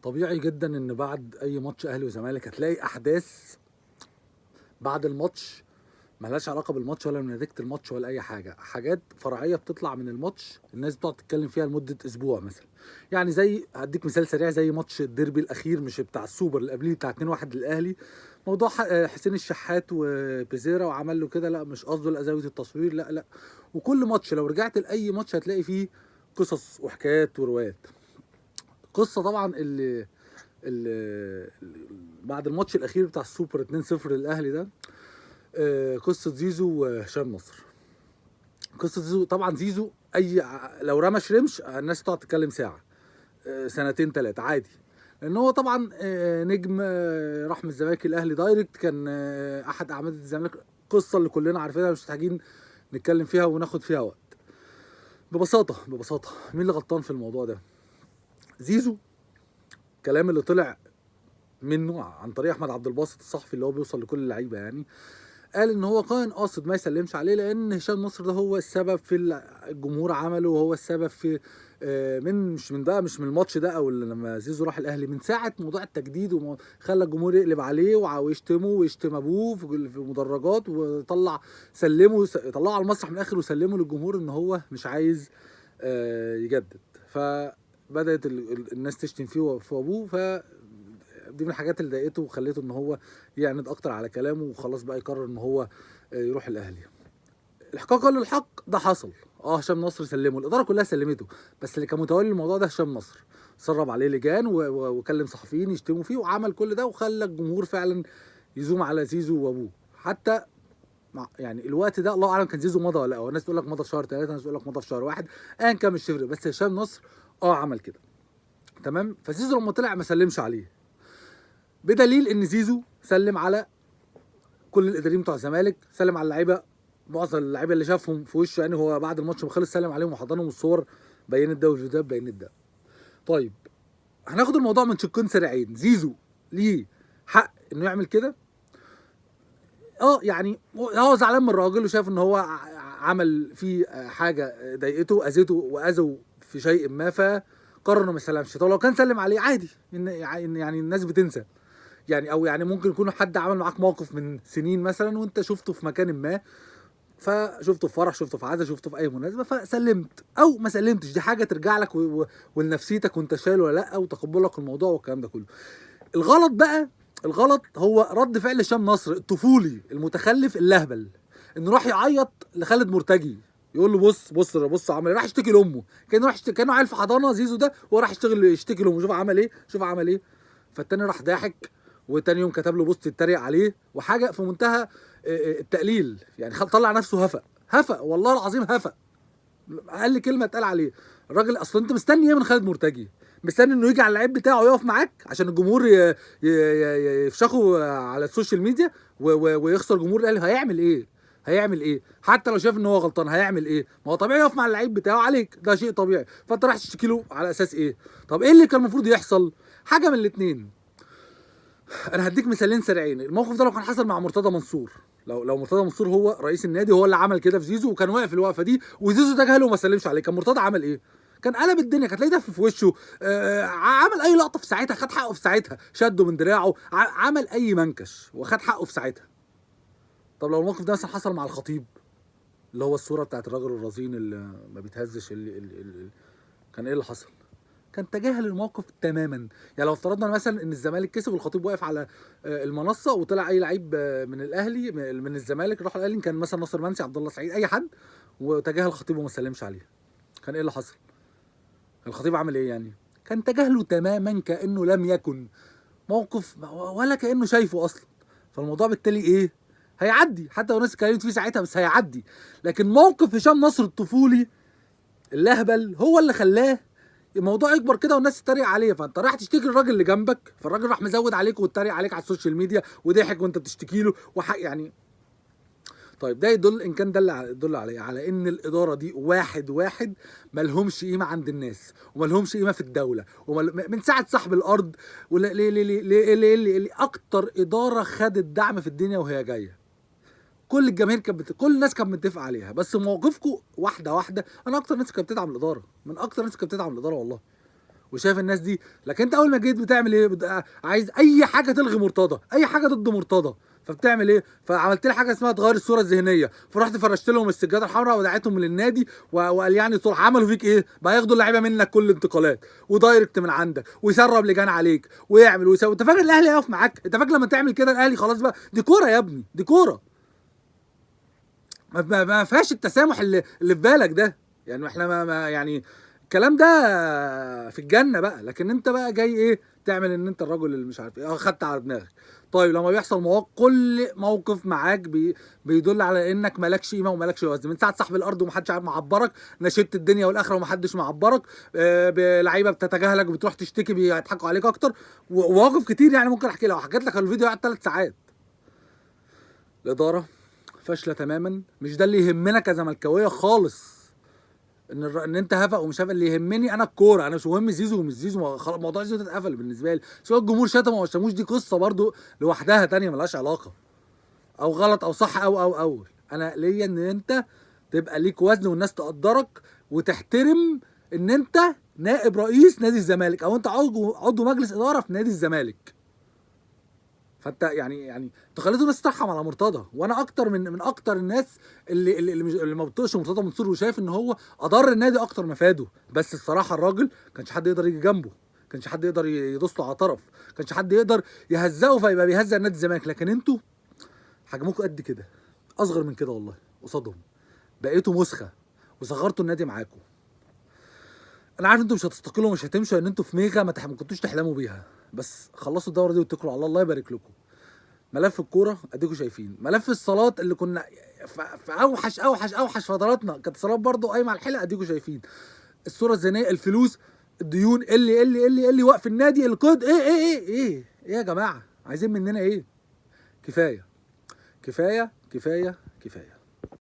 طبيعي جدا ان بعد اي ماتش اهلي وزمالك هتلاقي احداث بعد الماتش ملهاش علاقة بالماتش ولا من نتيجة الماتش ولا اي حاجة، حاجات فرعية بتطلع من الماتش الناس بتقعد تتكلم فيها لمدة اسبوع مثلا. يعني زي هديك مثال سريع، زي ماتش الديربي الاخير مش بتاع السوبر اللي قبليه بتاع 2-1 للاهلي، موضوع حسين الشحات وبيزيرا وعمل له كده، لا مش قصده، لا زاوية التصوير، لا لا. وكل ماتش لو رجعت لاي ماتش هتلاقي فيه قصص وحكايات وروايات. قصة طبعا اللي بعد الماتش الاخير بتاع السوبر 2-0 للاهلي ده، قصة زيزو وهشام نصر. قصة زيزو طبعا، زيزو اي لو رمش رمش الناس تقعد تتكلم ساعة، سنتين ثلاثة عادي، لان هو طبعا نجم، راح من الزمالك الاهلي direct، كان احد اعمدة الزمالك، قصة اللي كلنا عارفينها مش محتاجين نتكلم فيها وناخد فيها وقت. ببساطة ببساطة مين اللي غلطان في الموضوع ده؟ زيزو. الكلام اللي طلع منه عن طريق احمد عبد الباسط الصحفي اللي هو بيوصل لكل اللعيبة، يعني قال ان هو كان قاصد ما يسلمش عليه لان هشام نصر ده هو السبب في الجمهور عمله، وهو السبب في من مش من ده، مش من الماتش ده او لما زيزو راح الاهلي، من ساعة موضوع التجديد وخلى الجمهور يقلب عليه ويشتمه ويشتم ابوه في المدرجات، وطلع سلمه، طلعه على المسرح من الاخر وسلمه للجمهور ان هو مش عايز يجدد. فبدات الناس تشتم فيه وفي ابوه، ف دي من الحاجات اللي ضايقته وخليته ان هو يعند اكتر على كلامه وخلاص بقى يقرر ان هو يروح الاهلي. احقاقا للحق ده حصل، هشام نصر سلمه، الادارة كلها سلمته، بس اللي كان متولي الموضوع ده هشام نصر، سرب عليه لجان وكلم صحفيين يشتموا فيه وعمل كل ده وخلى الجمهور فعلا يزوم على زيزو وابوه. حتى مع يعني الوقت ده الله اعلم كان زيزو مضى ولا لا، الناس تقول لك مضى في شهر 3، الناس تقول لك مضى في شهر 1، ايا كان مش تفرق، بس هشام نصر عمل كده تمام. فزيزو لما طلع ما سلمش عليه، بدليل ان زيزو سلم على كل الاداريين بتوع الزمالك، سلم على اللعيبة، معظم اللعيبة اللي شافهم في وشه، يعني هو بعد الماتش ما خلص سلم عليهم وحضنهم، والصور بينت ده والفيديوهات بينت ده. طيب هناخد الموضوع من شقين سريعين. زيزو ليه حق انه يعمل كده؟ يعني هو زعلان من الراجل وشايف ان هو عمل فيه حاجة ضايقته، اذته واذوا في شيء ما، فقرر انه ما يسلمش. طب لو كان سلم عليه عادي، ان يعني الناس بتنسى، يعني او يعني ممكن يكون حد عمل معاك موقف من سنين مثلا وانت شفته في مكان ما، فشفته في فرح، شفته في عزا، شفته في اي مناسبة، فسلمت او ما سلمتش، دي حاجة ترجع لك ولنفسيتك وانت شايل ولا لا، وتقبلك الموضوع والكلام ده كله. الغلط بقى، الغلط هو رد فعل هشام نصر الطفولي المتخلف اللهبل، انه راح يعيط لخالد مرتجي يقول له بص بص بص عمل ايه، راح يشتكي لامه، كانه راح كانه عيل في حضانة زيزو ده، وهو راح يشتكي لامه، شوف عمل ايه، شوف عمل ايه. فالتاني راح ضاحك، وتاني يوم كتب له post يتريق عليه، وحاجه في منتهى التقليل، يعني طلع نفسه هفق، هفق والله العظيم هفق، اقل كلمة اتقال عليه الراجل. اصل انت مستني ايه من خالد مرتجي؟ مستني انه يجي على اللعيب بتاعه يقف معاك عشان الجمهور يفشخه على ال social media ويخسر جمهور الاهلي؟ هيعمل ايه؟ هيعمل ايه؟ حتى لو شايف ان هو غلطان هيعمل ايه؟ ما هو طبيعي يقف مع اللعيب بتاعه عليك، ده شيء طبيعي. فانت رايح تشتكي له على اساس ايه؟ طب ايه اللي كان المفروض يحصل؟ حاجة من الاثنين. انا هديك مثالين سريعين. الموقف ده لو كان حصل مع مرتضى منصور، لو مرتضى منصور هو رئيس النادي هو اللي عمل كده في زيزو وكان واقف الوقفة دي، وزيزو ده جهله وما سلمش عليه، كان مرتضى عمل ايه؟ كان قلب الدنيا، كان تلاقيه دف في وشه، عمل اي لقطة في ساعتها، خد حقه في ساعتها، شده من دراعه، عمل اي منكش وخد حقه في ساعتها. طب لو الموقف ده مثلا حصل مع الخطيب، اللي هو الصورة بتاعت الراجل الرزين اللي ما بيتهزش، اللي كان ايه اللي حصل؟ كان تجاهل الموقف تماما. يعني لو افترضنا مثلا ان الزمالك كسب والخطيب واقف على المنصة وطلع اي لعيب من الاهلي من الزمالك راح الاهلي، كان مثلا ناصر منسي، عبد الله سعيد، اي حد، وتجاهل الخطيب وما سلمش عليه، كان ايه اللي حصل؟ الخطيب عمل ايه يعني؟ كان تجاهله تماما، كانه لم يكن موقف ولا كانه شايفه اصلا. فالموضوع بالتالي ايه؟ هيعدي، حتى لو الناس اتكلمت فيه ساعتها بس هيعدي. لكن موقف هشام نصر الطفولي اللهبل هو اللي خلاه الموضوع يكبر كده والناس تتريق عليه. فانت رايح تشتكي الراجل اللي جنبك، فالراجل راح مزود عليك واتريق عليك على ال social media وضحك وانت بتشتكي له وحق يعني. طيب ده يدل، ان كان ده اللي يدل عليه، على ان الادارة دي واحد واحد مالهمش قيمة عند الناس ومالهمش قيمة في الدولة، من ساعة صاحب الارض ولا ليه ليه ليه ليه ليه ليه ليه اكتر ادارة خدت دعم في الدنيا وهي جاية، كل الجماهير كانت كل الناس كانت متفقه عليها، بس مواقفكم واحدة واحدة. انا اكتر ناس كانت بتدعم الادارة، من اكتر ناس كانت بتدعم الادارة والله، وشايف الناس دي. لكن انت اول ما جيت بتعمل ايه؟ عايز اي حاجة تلغي مرتضى، اي حاجة ضد مرتضى، فبتعمل ايه؟ فعملت لي حاجة اسمها تغير الصورة الذهنية، فرحت فرشت لهم السجادة الحمراء ودعيتهم للنادي وقال يعني صلح. عملوا فيك ايه؟ بقى ياخدوا اللعيبة منك كل انتقالات و direct من عندك، ويسرب لجان عليك، ويعمل ويسوي. انت فاكر الاهلي هيقف معاك؟ انت فاكر لما تعمل كده الاهلي خلاص بقى؟ دي كورة يا ابني، دي كورة، ما فيهاش التسامح اللي في بالك ده. يعني احنا ما يعني الكلام ده في الجنة بقى، لكن انت بقى جاي ايه تعمل ان انت الرجل اللي مش عارف ايه، خدت على دماغك. طيب لما بيحصل مواقف، كل موقف معاك بيدل على انك مالكش قيمة ومالكش وزن. من ساعة صاحب الارض ومحدش عارف معبرك، نشدت الدنيا والاخرة ومحدش معبرك، لعيبة بتتجاهلك وبتروح تشتكي بيضحكوا عليك اكتر، ومواقف كتير يعني ممكن احكي. لو حكيت لك الفيديو قعد 3 ساعات. الادارة فاشلة تماما، مش ده اللي يهمنا كزملكاويه خالص، ان انت هفق ومش هفق. اللي يهمني انا الكورة، انا مش مهم زيزو ومش زيزو، موضوع زيزو ده اتقفل بالنسبة لي، سواء الجمهور شتم او ما شتموش دي قصة برضو لوحدها تانية ملهاش علاقة، او غلط او صح او او او. انا ليا ان انت تبقى ليك وزن والناس تقدرك وتحترم ان انت نائب رئيس نادي الزمالك، او انت عضو مجلس ادارة في نادي الزمالك. فانت يعني انتوا خليتوا الناس ترحم على مرتضى، وانا اكتر من اكتر الناس اللي ما بتطيقش مرتضى منصور، وشايف ان هو اضر النادي اكتر ما فاده. بس الصراحة الراجل كانش حد يقدر يجي جنبه، كانش حد يقدر يدوس له على طرف، كانش حد يقدر يهزقه فيبقى بيهزق نادي الزمالك. لكن انتوا حجمكم قد كده، اصغر من كده والله قصادهم، بقيتوا مسخه وصغرتوا النادي معاكم. انا عارف انتوا مش هتستقلوا ومش هتمشوا، ان انتوا في ميغا ما كنتوش تحلموا بيها، بس خلصوا الدورة دي واتكلوا على الله، الله يبارك لكم. ملف الكورة اديكوا شايفين، ملف الصالات اللي كنا في اوحش اوحش اوحش فتراتنا كانت الصالات برضو قايمة على الحلقة، اديكوا شايفين الصورة الذهنية، الفلوس، الديون، اللي اللي اللي اللي وقف النادي، القيد، ايه ايه ايه ايه ايه يا جماعة، عايزين مننا ايه؟ كفاية كفاية كفاية كفاية.